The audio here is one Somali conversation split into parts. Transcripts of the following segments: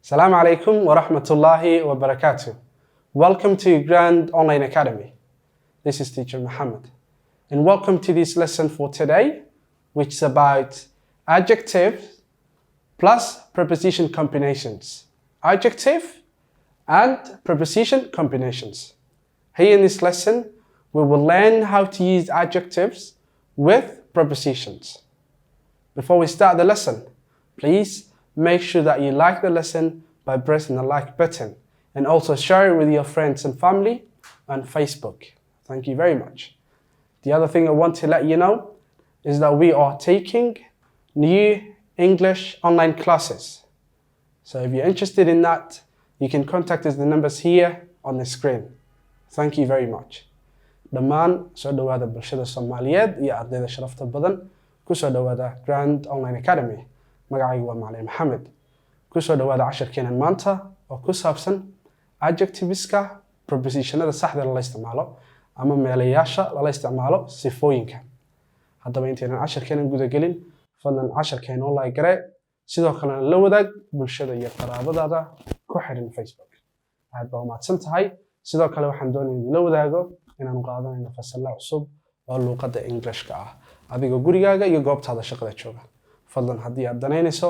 Assalamu alaikum wa rahmatullahi wa barakatuh. Welcome to Grand Online Academy. This is Teacher Muhammad. And welcome to this lesson for today, which is about adjectives plus preposition combinations. Adjective and preposition combinations. Here in this lesson, we will learn how to use adjectives with prepositions. Before we start the lesson, please make sure that you like the lesson by pressing the like button and also share it with your friends and family on Facebook. Thank you very much. The other thing I want to let you know is that we are taking new English online classes. So if you're interested in that, you can contact us the numbers here on the screen. Thank you very much. Dhammaan soo dhowaada bulshada Soomaaliyeed iyo ardayda sharafta badan, kusoo dhowaada Grand Online Academy. Magacaygu waa Macalin Maxamed. Kusoo dhowaada casharkeenan maanta oo ku saabsan adjectiveska, prepositionada saxda lala isticmaalo ama meelayaasha lala isticmaalo sifooyinka. Haddaba intaynan casharkeenan gudagelin, fadlan casharkeena u like garee, sidoo kalena la wadaag bulshada iyo qaraabadaada ku xidhan Facebook. Aad baa umahadsan tahay. Sidoo kale waxaan doonaya idinla wadaago inaanu qaadanayno fasalla cusub oo luuqadda Englishka ah, adigoo gurigaaga iyo goobtaada shaqada jooga. Fadlan haddii aad danaynayso,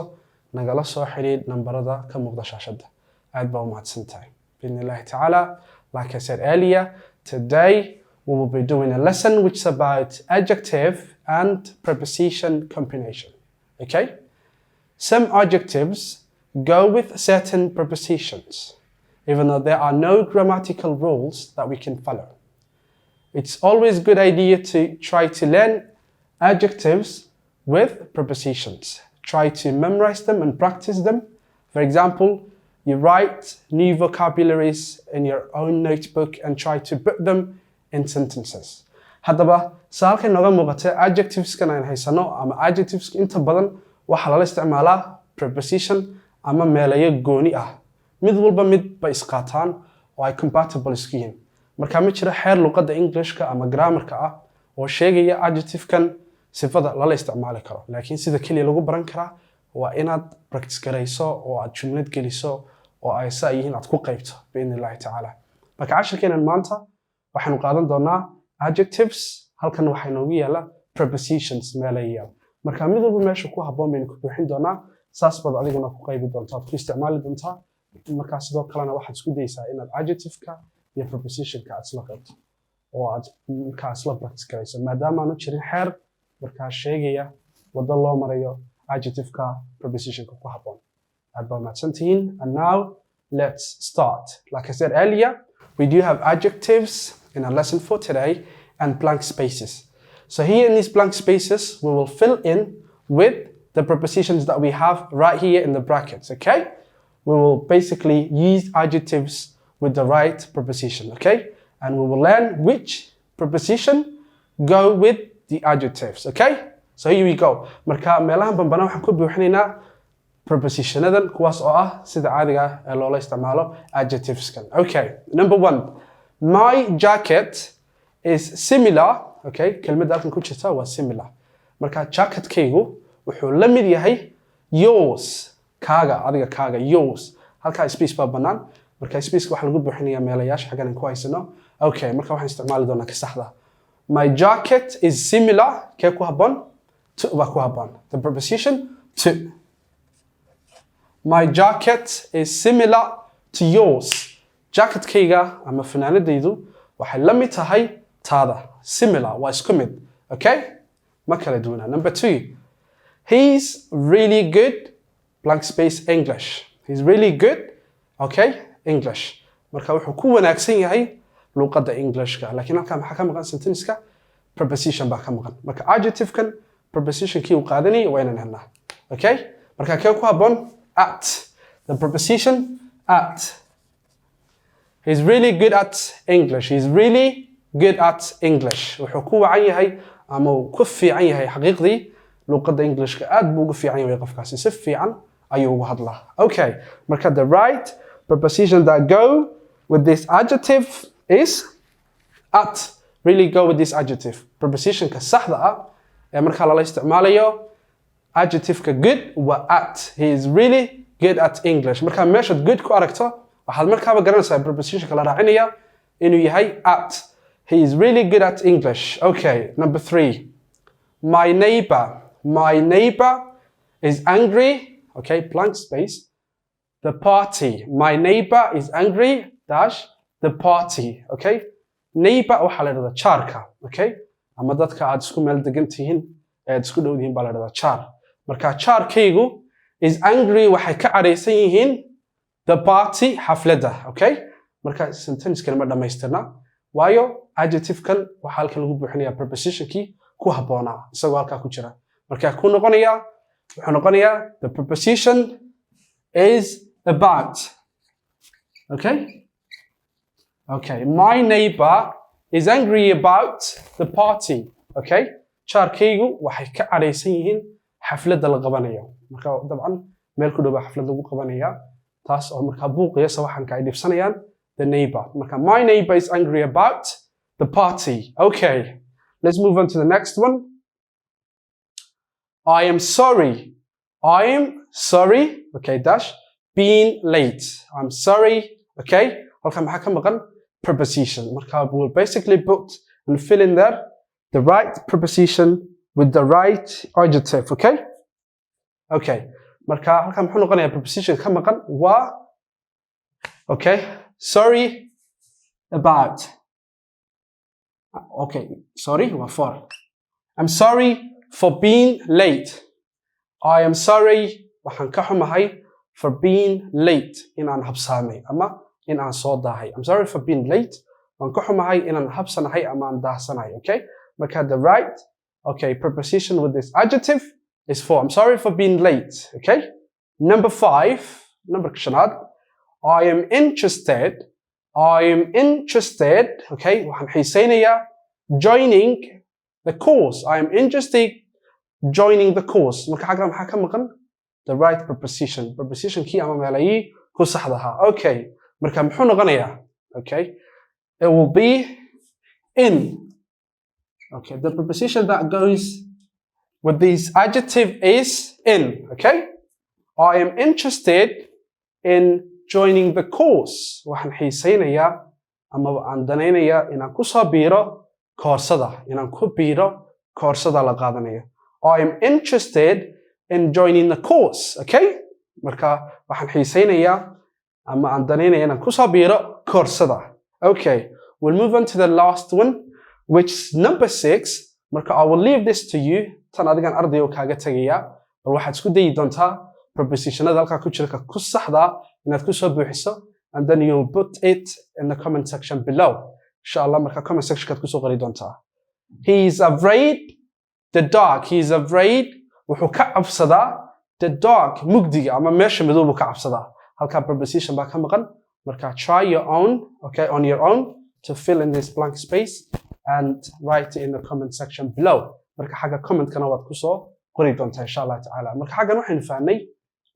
nagala soo xidhiidh nambarada ka muuqda shaashadda. Aad baa umahadsan tahay. Biidni Illaahi tacaala, like I said earlier, today we will be doing a lesson which is about adjective and preposition combination. Okay, some adjectives go with certain prepositions, even though there are no grammatical rules that we can follow. It's always a good idea to try to learn adjectives with prepositions. Try to memorize them and practice them. For example, you write new vocabularies in your own notebook and try to put them in sentences. Haddaba sa halkan nooga muuqata, adjectiveskan aan haysano ama adjectiveska inta badan waxaa lala isticmaalaa preposition ama meelayo gooni ah. Mid walba mid bay isqaataan oo ay compatible isku yihiin. Marka ma jiro xeer luqadda Englishka ama grammarka ah oo sheegaya adjectivekan sifada lala isticmaali karo, laakiin sida keliya lagu baran karaa waa inaad practice garayso oo aad jumlad geliso oo ay saa yihiin aad ku qaybto, biidni Illahi tacaala. Marka cashirkeenan maanta waxaanu qaadan doonaa adjectives. Halkan waxaa inoogu yaala prepositions, meelayaal. Marka mid walba meesha ku habboon baynu ku buuxin doonaa. Saas baad adiguna ku qaybi doontaa, aad ku isticmaali doontaa. Markaa sidoo kalena waxaad isku daysaa inaad adjectiveka iyo prepositionka aad isla qaybto oo aad markaa isla practice garayso, maadaama aanu jirin xeer markaa sheegaya waddo loo marayo adjectiveka prepositionka ku habboon. Aad baa mahadsantihiin. And now let's start. Like I said earlier, we do have adjectives in our lesson for today and blank spaces. So here in these blank spaces, we will fill in with the prepositions that we have right here in the brackets, okay? We will basically use adjectives with the right preposition, okay? And we will learn which preposition go with the adjectives, okay? So here we go. Marka meelahan bambana waxaan ku buuxinaynaa prepositionadan, kuwaas oo ah sida caadiga ah ee loola isticmaalo adjectiveskan. Okay, number one, my jacket is similar. Okay, kelmadda halkan ku jirta waa similar. Marka jacketkaygu wuxuu la mid yahay yours, kaaga, adiga kaaga, yours. Halkaa space baa bannaan. Marka spaceka waxaa lagu buuxinayaa meelayaasha xaggan aan ku haysano. Okay, marka waxaan isticmaali doonaa ka saxda. My jacket is similar, kee ku habboon? To baa ku habboon, the preposition to. My jacket is similar to yours. Jacketkayga ama funaanadaydu waxay la mid tahay taada. Similar waa isku mid, okay, ma kala duwanaa. Number two, he's really good blank space English. He's really good, okay, English. Marka wuxuu ku wanaagsan yahay luqadda Englishka, laakiin halkaa maxaa ka maqan sentenceka? Preposition baa ka maqan. Marka adjectivekan prepositionkii uu qaadanayay waa inaan helnaa. Okay, marka kee ku habboon? At, the preposition at. He's really good at English. He's really good at English. Wuxuu ku wacan yahay ama uu ku fiican yahay xaqiiqdii luqadda Englishka. Aad buu ugu fiican yahay qofkaasi, si fiican ayuu ugu hadlaa. Okay, marka the right preposition that go with this adjective is at. Really go with this adjective, prepositionka saxda ah ee markaa lala isticmaalayo adjectiveka good waa at. He is really good at English. Marka meeshaad "good" ku aragto, waxaad markaaba garanaysaa prepositionka la raacinaya inuu yahay "at". He is really good at English. Okay, number three. My neighbor. My neighbor is angry. Okay, blank space. The party. My neighbor is angry dash the party. Okay? Neighbor waxaa la dhahdaa jaarka, okay? Ama dadka aad isku meel degan tihiin ee aad isku dhow tihiin baa la dhahdaa jaar. Marka jaarkaygu is angry, waxay ka cadhaysan yihiin, the party, xafladda, okay? Marka sentencekan ma dhammaystirna, waayo adjective-kan waxaa halkan lagu buuxinayaa prepositionkii ku habboonaa isagoo halkaa ku jira. Marka ku noqonayaa, wuxuu noqonayaa the preposition is "about". Okay, my neighbor is angry about the party. Okay, jaarkaygu waxay ka cadhaysan yihiin xafladda la qabanayo. Marka dabcan meel ku dhow baa xaflad lagu qabanaya, taas oo markaa buuqiya sawaxanka ay dhibsanayaan the neighbor. Marka my neighbor is angry about the party. Okay, let's move on to the next one. I am sorry. I am sorry, okay, dash being late. I'm sorry, okay? Halkan maxaa ka maqan? Preposition. Marka we'll basically put and fill in there the right preposition with the right adjective, okay? Okay. Marka halkan muxuu noqonayaa preposition ka maqan? Waa, okay, sorry about. Okay, sorry waa for. I'm sorry for being late. I am sorry, waxaan ka xumahay, for being late, in aan habsaamay ama in aan soo daahay. I'm sorry for being late. Waan ka xumahay inaan habsanahay ama aan daahsanahay, okay? Marka the right, okay, preposition with this adjective is "for". I'm sorry for being late, okay? Number five, number shanaad. I am interested. I am interested, okay? Waxaan xiisaynayaa joining the course. I am interested joining the course. Marka xaggan maxaa ka maqan? The right preposition. Prepositionkii ama meelayii ku saxda ahaa. Okay. Marka muxuu noqonayaa? Okay. It will be "in". Okay. The preposition that goes with this adjective is "in". Okay. I am interested in joining the course. Waxaan xiisaynayaa ama aan danaynayaa inaan ku soo biiro koorsada, inaan ku biiro koorsada la qaadanayo. I am interested in joining the course, okay? Marka waxaan xiisaynayaa ama aan danaynaya inaan kusoo biiro koorsada. Okay, we'll move on to the last one, which is number six. Marka I will leave this to you. Tan adigan ardayo kaaga tegaya. Bal waxaad isku dayi doontaa prepositionada halkaa ku jira ka ku saxda inaad kusoo buuxiso, and then you'll put it in the comment section below. Insha Allah, marka comment sectionkaad kusoo qori doontaa. He is afraid the dark. He is afraid, wuxuu ka cabsadaa, the dark, mugdiga ama meesha madow buu ka cabsadaa. Halkaa preposition baa ka maqan. Marka try your own, okay, on your own to fill in this blank space and write it in the comment section below. Marka xagga commentkana waad kusoo qori doontaa, insha Allah tacaala. Marka xaggan waxaynu fahnay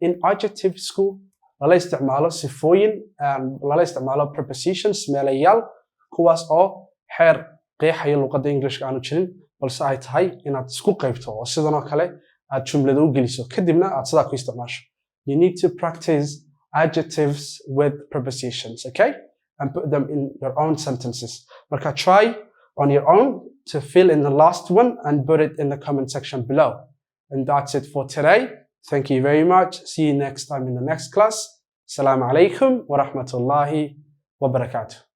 in adjectivesku lala isticmaalo sifooyin, lala isticmaalo prepositions, meelayaal, kuwaas oo xeer qeexaya luqadda Englishka aanu jirin, balse ay tahay inaad isku qaybto oo sidan oo kale aad jumlada u geliso, kadibna aad sidaa ku isticmaasho. You need to practice adjectives with prepositions, okay, and put them in your own sentences. Marka try on your own to fill in the last one and put it in the comment section below. And that's it for today. Thank you very much. See you next time in the next class. Assalamu alaikum wa rahmatullahi wa barakatuh.